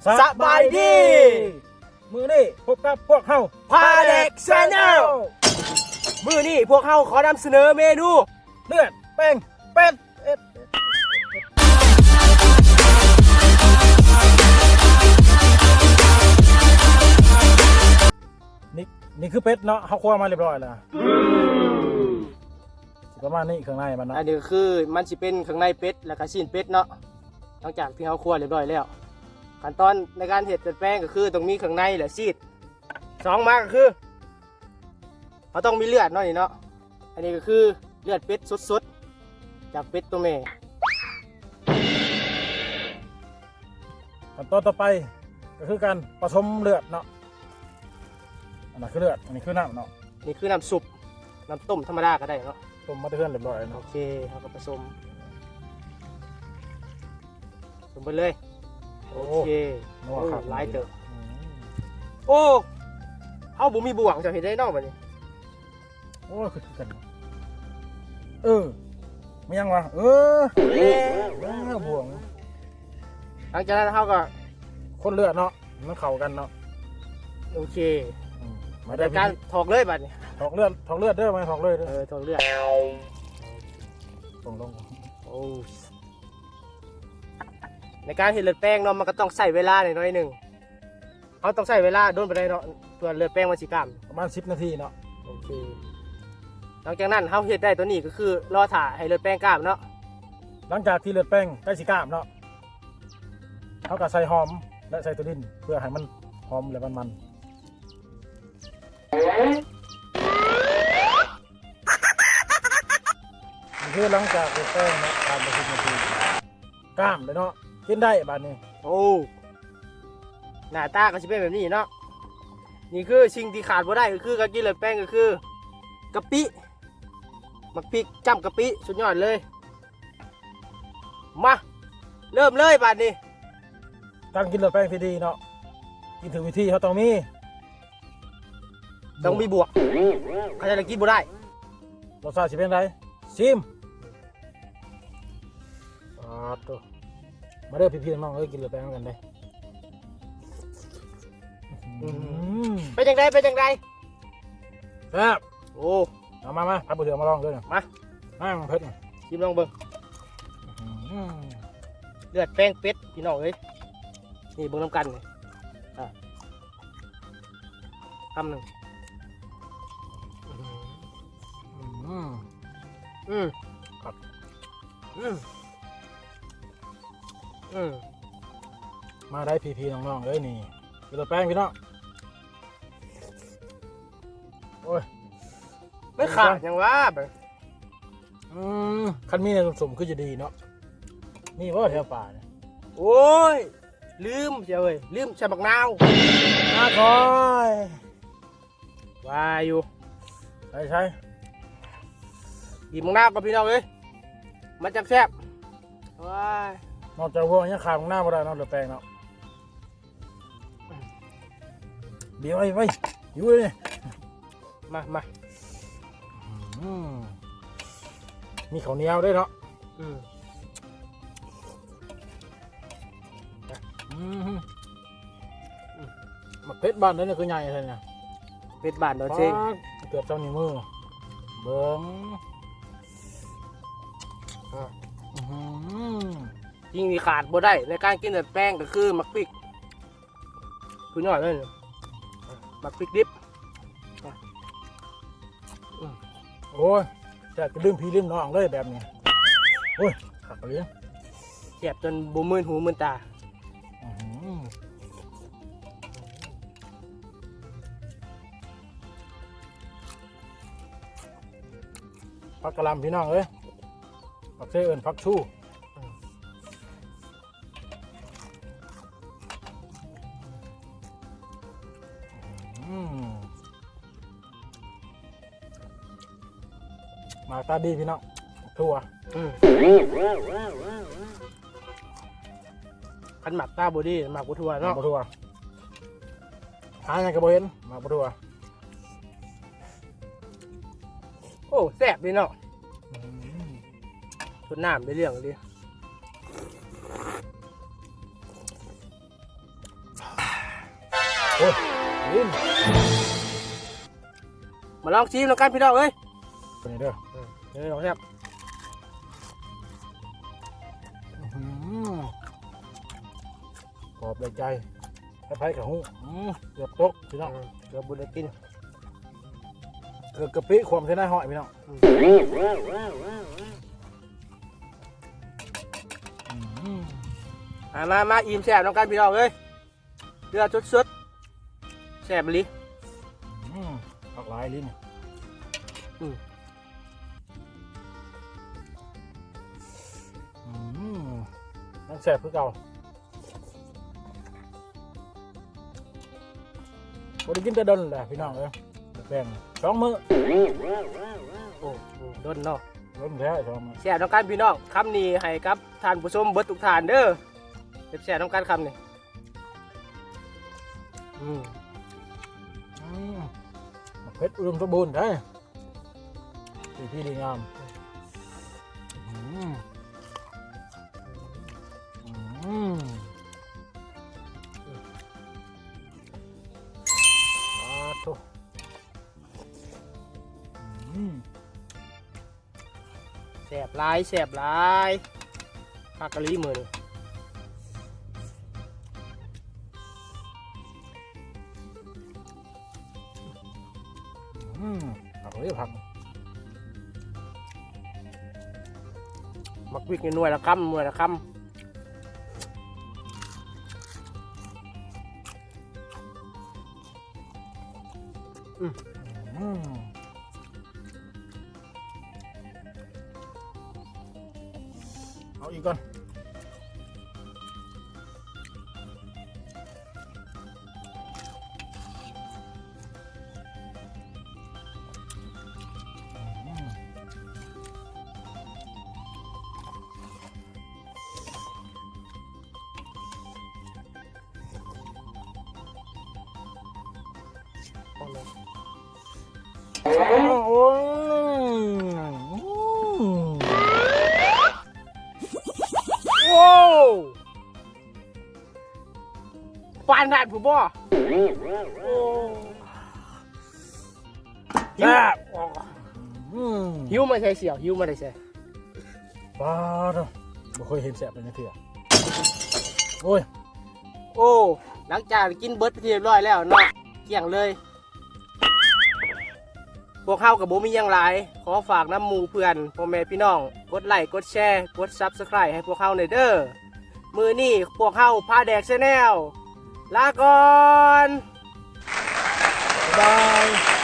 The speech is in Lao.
ສະບາຍດີ ມື້ນີ້ພົບກັບພວກເຮົາ ພາແດກ Channel ມື້ນີ້ພວກເຮົາຂໍນຳສະເໜີເມນູ ເລືອດແປງເປັດ. ນີ້ ນີ້ຄືເປັດເນາະ ເຮົາຄົວມາຮຽບຮ້ອຍແລ້ວ ຊິປະມານນີ້ ເຄື່ອງໃນມັນເນາະ. ອັນນີ້ຄືມັນຊິເປັນເຄື່ອງໃນເປັດ ແລ້ວກະຊີ້ນເປັດເນາະ. ຫຼັງຈາກທີ່ເຮົາຄົວຮຽບຮ້ອຍແລ້ວ ຂັ້ນຕອນໃນການເຮັດເລືອດແປງກະຄືຕ້ອງມີເຄື່ອງໃນ ແລະ ຊີ້ນ. ສອງມາກະຄື ເຮົາຕ້ອງມີເລືອດເນາະນີ້ເນາະ. ອັນນີ້ກະຄືເລືອດເປັດສົດໆ ຈາກເປັດໂຕແມ່. ຂັ້ນຕອນຕໍ່ໄປກະຄືການປະສົມເລືອດເນາະ. ອັນນັ້ນຄືເລືອດ ອັນນີ້ຄືນ້ຳເນາະ. ນີ້ຄືນ້ຳຊຸບ ນ້ຳຕົ້ມທຳມະດາກະໄດ້ເນາະ. ຕົ້ມມາແຕ່ເຮືອນຮຽບຮ້ອຍເນາະ. ໂອເຄ ເຮົາກະປະສົມ ສົມໄປເລີຍ. ໂອເຄ ໂອ້ ຫຼາຍເຕີບ. ອືມ ໂອ້ ເຮົາບໍ່ມີບ່ວງ ເຈົ້າເຮັດໄດ້ເນາະບາດນີ້. ໂອ້ຍ ຄືກັນ ເອີ ແມ່ນຫຍັງວະ ເອີ ບ່ວງ. ຫຼັງຈາກນັ້ນເຮົາກະຄົນເລືອດເນາະ ມັນເຂົ້າກັນເນາະ. ໂອເຄ ອືມ ມາເດີ ການຖອກເລີຍບາດນີ້ ຖອກເລືອດ ຖອກເລືອດເດີ ມາຖອກເລືອດເດີ. ເອີ ຖອກເລືອດ ລົງໆ. ໂອ້ ໃນການເຮັດເລືອດແປງເນາະ ມັນກະຕ້ອງໃຊ້ເວລາໜ້ອຍໜຶ່ງ. ເຮົາຕ້ອງໃຊ້ເວລາດົນປານໃດເນາະ ກວ່າເລືອດແປງມັນຊິກ້າມ? ປະມານສິບນາທີເນາະ. ໂອເຄ ຫຼັງຈາກນັ້ນເຮົາເຮັດໄດ້ໂຕນີ້ກະຄືລໍຖ້າໃຫ້ເລືອດແປງກ້າມເນາະ. ຫຼັງຈາກທີ່ເລືອດແປງໃກ້ຊິກ້າມເນາະ ເຮົາກະໃສ່ຫອມ ແລະ ໃສ່ໂຕດິນ ເພື່ອໃຫ້ມັນຫອມ ແລະ ມັນໆ. ນີ້ຄືຫຼັງຈາກເລືອດແປງເນາະ ຜ່ານໄປສິບນາທີ ກ້າມເລີຍເນາະ ກິນໄດ້ບາດນີ້. ໂອ້ ໜ້າຕາກະຊິເປັນແບບນີ້ເນາະ. ນີ້ຄືສິ່ງທີ່ຂາດບໍ່ໄດ້ ກະຄືການກິນເລືອດແປງ ກະຄືກະປິ ໝາກພິກຈ້ຳກະປິ ສຸດຍອດເລີຍ. ມາ ເລີ່ມເລີຍບາດນີ້. ການກິນເລືອດແປງທີ່ດີເນາະ ກິນຖືກວິທີ ເຮົາຕ້ອງມີ ຕ້ອງມີບວກ ຄັນບໍ່ກິນບໍ່ໄດ້. ລົດຊາດຊິເປັນໃດ? ຊີມ. ປາດໂທ້ ມາເດີພີ່ໆນ້ອງໆເອີຍ ກິນເລືອດແປງນຳກັນເດີ. ອືມ ເປັນຈັ່ງໃດ ເປັນຈັ່ງໃດ? ແຊບ. ໂອ້ ເອົາມາ ມາ ພັກບໍ່ເຖືອມາລອງເດີ. ມາ ມາ ເຜັດ ຊີມລອງເບິ່ງ. ອືມ ເລືອດແປງເປັດພີ່ນ້ອງເອີຍ ນີ້ເບິ່ງນຳກັນນີ້. ອ່າ ຄຳໜຶ່ງ. ອືມ ອືມ ອືມ ອືມ ມາໄດ້ພີ່ໆນ້ອງໆເອີຍ ນີ້ກິນເລືອດແປງພີ່ນ້ອງ. ໂອ້ຍ ມັນຂາດຫຍັງວະ? ອືມ ຄັນມີແນວສົ້ມໆຄືຈະດີເນາະ. ມີບໍ່ແຖວປ່ານີ້? ໂອ້ຍ ລືມເສຍເວີຍ ລືມໃສ່ບັກນາວ. ມາຄອຍ ວ່າຢູ່ ໃສ່ ໃສ່ ບີບບັກນາວກ່ອນພີ່ນ້ອງເອີຍ ມັນຈັ່ງແຊບ. ໂອ້ຍ ນອກຈາກຫົວຍັງຂາດບັກນາວບໍ່ໄດ້ເນາະ ເລືອດແປງເນາະ. ບີບໄວ້ ໄວ້ ຢູ່ເລີຍ. ມາ ມາ ອືມ ມີເຂົ້າໜຽວເດ້ເນາະ. ອືມ ອືມ ໝາກເຜັດບ້ານໃດນີ້ຄືໃຫຍ່ແທ້ນີ້? ເຜັດບ້ານດອນເຊງ ປາດ ເກືອບເທົ່ານິ້ວມື ເບິ່ງ. ອືມ ສິ່ງທີ່ຂາດບໍ່ໄດ້ໃນການກິນເລືອດແປງກະຄືໝາກພິກ ຄືຍອດເລີຍ ໝາກພິກດິບ. ໂອ້ຍ ແຊບຈົນລືມພີ່ລືມນ້ອງເລີຍແບບນີ້. ໂອ້ຍ ຄັກອີ່ຫຼີ ແຊບຈົນບໍ່ມື່ນຫູມື່ນຕາ. ອືມ ຜັກກະຫຼ່ຳພີ່ນ້ອງເອີຍ ປາກເຊເອີ້ນຜັກຊູ. ອືມ ໝາກຕາດີພີ່ນ້ອງ ຖົ່ວ. ອືມ ຄັນໝາກຕາບໍ່ດີ ໝາກບໍ່ຖົ່ວເນາະ ໝາກບໍ່ຖົ່ວ. ຫາຫຍັງກະບໍ່ເຫັນ ໝາກບໍ່ຖົ່ວ. ໂອ້ ແຊບດີເນາະ. ອືມ ຊົດນ້ຳໄດ້ເລື່ອງເລີຍ. ໂອ້ຍ ມາລອງຊີມນຳກັນພີ່ນ້ອງເອີຍ ນີ້ເດີ ເອີ ລອງແຊບ ອື ກອບໄດ້ໃຈ ໃຜໆກໍຮູ້ ອື ເກືອບຕົກພີ່ນ້ອງ ເອີ ເກືອບບໍ່ໄດ້ກິນ ເກືອບກະປິຂວ້າມໃສ່ໜ້າຫ້ອຍພີ່ນ້ອງ ອື ອື ມາໆໆ ອີ່ມແຊບນຳກັນພີ່ນ້ອງເອີຍ ເດືອດສົດໆ ແຊບອີ່ຫຼີ ອື ຜັກຫຼາຍອີ່ຫຼີນີ້ ອື ອື ຍັງແຊບຄືເກົ່າ ບໍ່ໄດ້ກິນແຕ່ດົນແຫຼະພີ່ນ້ອງເອີຍ ແປງສອງມື້ ໂອ້ ດົນເນາະ ດົນແທ້ສອງມື້ ແຊບນຳກັນພີ່ນ້ອງ ຄຳນີ້ໃຫ້ກັບທ່ານຜູ້ຊົມເບິດທຸກທ່ານເດີ ແຊບໆນຳກັນຄຳນີ້ ອືມ ອືມ ໝາກເຜັດອຸດົມສົມບູນແທ້ ດີພີ່ດີງາມ ອືມ ອືມ ສາທຸ ອືມ ແຊບຫຼາຍ ແຊບຫຼາຍ ຄັກອີ່ຫຼີມື້ນີ້ ອືມ ຄັກອີ່ຫຼີ ຄັກ ໝາກວິກນີ້ໜ່ວຍລະຄຳ ໜ່ວຍລະຄຳ ອືມ ອືມ ເອົາອີກກ່ອນ ອືມ ໂອ້ ໂອ້ ປານນັ້ນພຸ້ນບໍ່? ໂອ້ ແຊບ ອືມ ຫິວມາແຕ່ໃສສ່ຽວ? ຫິວມາແຕ່ໃສ? ປາດ ບໍ່ເຄີຍເຫັນແຊບປານນີ້ເທື່ອ ໂອ້ຍ ໂອ້ ຫຼັງຈາກກິນເບິດເປັນທີ່ຮຽບຮ້ອຍແລ້ວເນາະ ກ້ຽງເລີຍ ພວກເຮົາກໍບໍ່ມີຫຍັງຫຼາຍ ຂໍຝາກນຳໝູ່ເພື່ອນ ພໍ່ແມ່ພີ່ນ້ອງ ກົດໄລ້ ກົດແຊ ກົດ Subscribe ໃຫ້ພວກເຮົາແດ່ເດີ ມື້ນີ້ພວກເຮົາພາແດກ Channel ລາກ່ອນ ບາຍບາຍ.